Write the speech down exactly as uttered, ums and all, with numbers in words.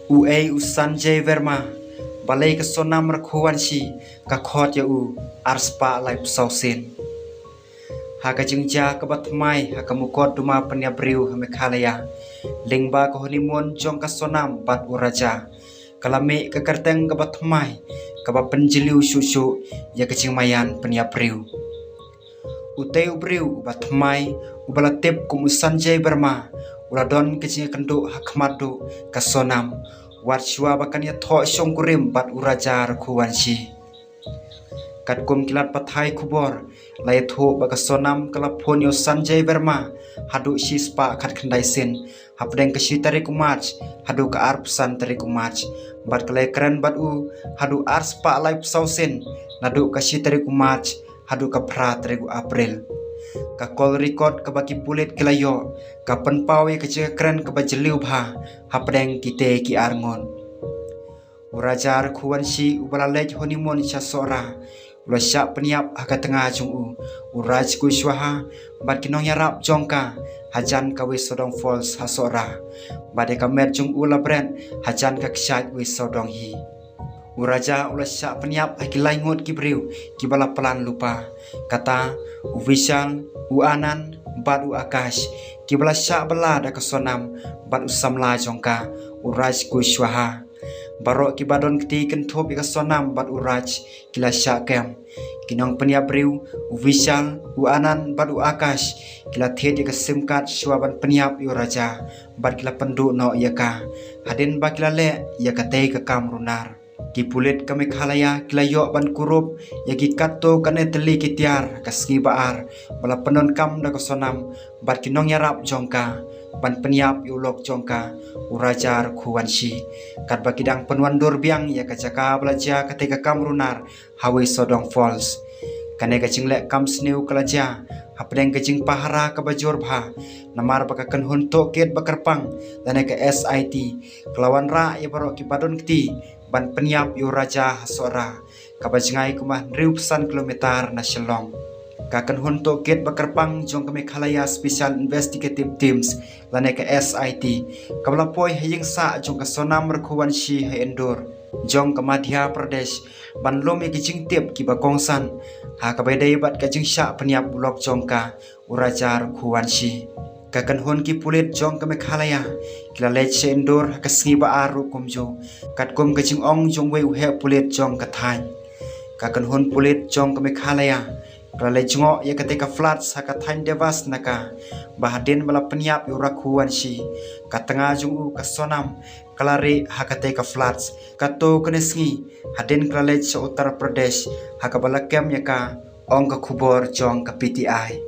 Uei u Sanjay Verma, balei ka Sonam Raghuvanshi ka khot ïa u ar spah laiphew saw sien. Ha ka jingjia kaba thymmai ha ka mukotduma pynïap briew ha Meghalaya, lyngba ka honeymoon jong ka Sonam bad u Raja, ka la mih ka kyrteng kaba thymmai kaba pynjylliew shuh shuh ïa ka jingmaïan pynïap briew. Utei u briew uba thymmai, uba la tip kum u Sanjay Verma, u la don ka jingïakynduh ha khmat duh ka Sonam, wat shuwa ba kan ïathoh shongkurim bad u Raja Raghuvanshi. Katkum ki lad pathai khubor, la ïathuh ba ka Sonam ka la phone ïa u Sanjay Verma haduh shi spah khatkhyndai sien hapdeng ka shi tarik u March haduh ka arphew san tarik u March, bad ka la ïakren bad u haduh ar spah laiphew saw sien naduh ka shi tarik u March haduh ka phra tarik u April. Ka call record kaba ki pulit ki la ïoh ka pynpaw ïa ka jingïakren kaba jylliew bha hapdeng kitei ki arngut. U Raja Raghuvanshi uba la leit honeymoon sha Sohra, u la shah pynïap ha ka tnga jong u, u Raj Kushwaha, bad ki nongïarap jong ka hajan ka Wei Sawdong Falls ha Sohra, bad ïa ka met jong u la bret hajan ka kshaid Wei Sawdong hi. U Raja u la shah pynïap ha ki laingut ki briew kiba la plan lypa, kata u Vishal, u Anand bad u Akash, kiba la shah bylla da ka Sonam bad u samla jong ka, u Raj Kushwaha. Baroh kiba don kti kynthup ïa ka Sonam bad u Raj ki la shah kem. Ki nongpynïap briew, u Vishal, u Anand bad u Akash, ki la thied ïa ka sim card shuwa ban pynïap ïa u Raja, bad ki la pynduh noh ïa ka hadien ba ki la leh ïa katei ka kam runar. Ki pulit ka Meghalaya ki la ïoh ban kurup ïa ki katto katne tylli ki tiar ha ka sngi ba ar ba la pyndonkam da ka Sonam bad ki nongïarap jong ka ban pynïap ïa u lok jong ka, u Raja Raghuvanshi, katba ki dang pynwandur biang ïa ka jaka ba la jia katei ka kam runar ha Wei Sawdong Falls. Kane ka jingleh kam sniew ka la jia hapdeng ka jingpahara kaba jur bha, namar ba ka kynhun tohkit ba kyrpang lane ka S I T ka la wanrah ïa baroh kiba don kti ban pynïap ïa u Raja ha Sohra, kaba jngai kum hynriewphew san kilometer na Shillong. Ka kynhun tohkit ba kyrpang jong ka Meghalaya Special Investigative Teams lane ka S I T, kaba la poi ha ïing sah jong ka Sonam Raghuvanshi ha Indore jong ka Madhya Pradesh, ban lum ïa ki jingtip kiba kongsan ha kaba ïadei bad ka jingshah pynïap u lok jong ka, u Raja Raghuvanshi. Ka kynhun ki pulit jong ka Meghalaya ki la leit sha Indore ha ka sngi ba ar ruh kumjuh, katkum ka jingong jong uwei u heh pulit jong ka thaiñ. Ka kynhun pulit jong ka Meghalaya ka la leit jngoh ïa katei ka flats ha ka thaiñ Dewas Naka, ba hadien ba la pynïap ïa u Raghuvanshi, ka tnga jong u ka Sonam ka la rieh ha katei ka flats. Katto katne sngi hadien ka la leit sha Uttar Pradesh ha kaba la kem ïa ka, ong ka khubor jong ka P T I.